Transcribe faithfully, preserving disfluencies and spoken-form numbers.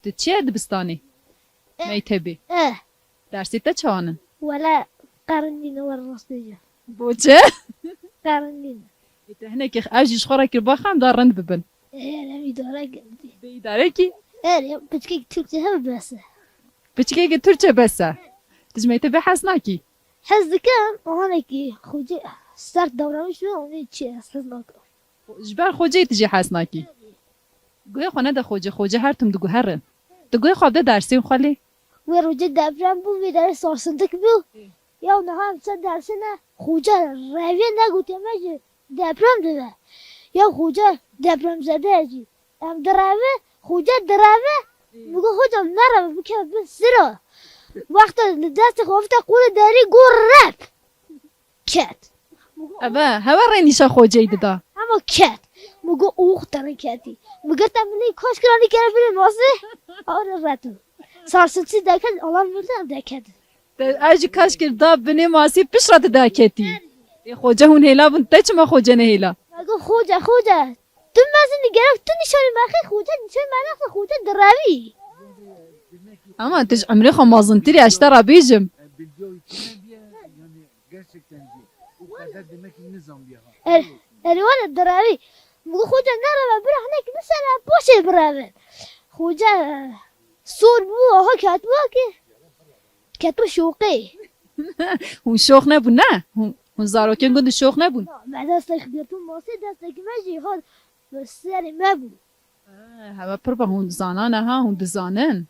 Tu çi ye dibistanê? Eh. Meytebê. Eh. Dersê te çawan in? Wele qerindîne were rast bêje. Bo çi? Qerindîne. Ê, te hinekî ev jî ji xwe re kiriba xem da rind bibin. Ê, em îdare kir. Bê îdare kî? Erê, piçkek Türkçe hebe bes e. Piçkekê Türkçe bes e. Tu ji meytebê hez nakî? Hez dikim, hanekî xwecî sert davranış ve onu çi ez hez nakim. Ji ber xwecê tu jî hez nakî? Guhê xwe nede xwecê, xwecê her tim diguherin. Tu guhê xwe bide dersên xwe lê? Wê rojê deprem bû, vê derê sarsıntık bû. Ya niha em ser dersê ne, xwecê revê negotiye me jî deprem dibe. Ya xwecê depremzede ye jî. Em direve, xwecê direve, mi got, "Hocam nereve, bikeve bin sira." Wexta li destê xwe avite qolê derî got, "Rep." Ket. Eve, hewe rê nîşa xoceyî dida. Ama ket. Mi got, "Ox, te rê ketî." Mi girte min ê kaş kira nîkere binê masê. Aw rê retin. Sarsıntı deket, alan birden deket. Te ev jî kaş kir da binê masî pişt re tu daketî. Ê xoce hûn hêla bûn, te çima xoce nehêla? Me got, "Xoce, xoce, tu mezin gerek tu nîşanî me xê, xoce nîşanî me nexwe, xoce direvî." Ama tu ji emrê xwe mezintir î, ez ji te re bêjim. Gerçekten diyor. O kadar demek ki nizam bir ha. Er, erê were direvî. Mi got, "Xoce nereve, bira hinek bisere, poşê bireve." Xoce sor bû, aha ketbû ki. Ketbû şoqê. Hûn şox nebûn, ne? Hûn, hûn zarokên gund şox nebûn. Me destek girtin masê, destek me jî hat serê me bû. Ha, hewe pir be, hûn dizanan, ha, hûn dizanin.